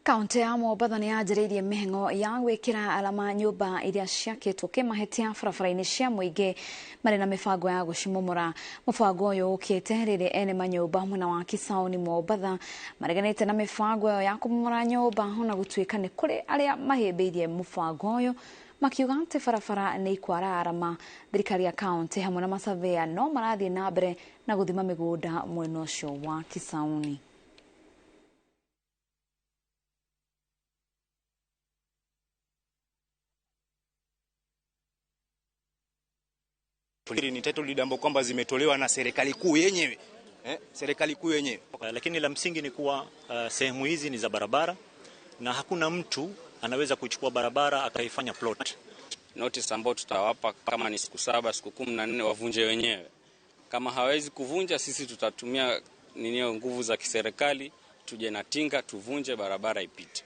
Kaunti ya Mombatha nĩ yanjĩrĩirie mĩhang'o ya gwĩkĩra alama nyũmba iria ciakĩtwo kĩmahĩtia barabara-inĩ cia mũingĩ marĩ na mĩbango ya gũcimomora. Mũbango ũyũ ũkĩte rĩrĩa ene manyũmba mwena wa Kisauni Mombatha mareganĩte na mĩbango ĩyo ya kũmomora nyũmba, ona gũtuĩka nĩ kũrĩ arĩa mahĩmbĩirie mũbango ũyũ makiuga atĩ barabara nĩ ikwara arama. Thirikari ya kaunti hamwe na masavea no marathiĩ na mbere na gũthima mĩgũnda mwena ũcio wa Kisauni. Ni title deed ambapo kwamba zimetolewa na serikali kuu yenyewe. Serikali kuu yenyewe. Lakini la msingi ni kuwa sehemu hizi ni za barabara na hakuna mtu anaweza kuchukua barabara akaifanya plot. Notice ambayo tutawapa kama ni siku 7, siku 14 wavunje wenyewe. Kama hawezi kuvunja, sisi tutatumia nguvu za kiserikali, tuje na tinga tuvunje barabara ipite.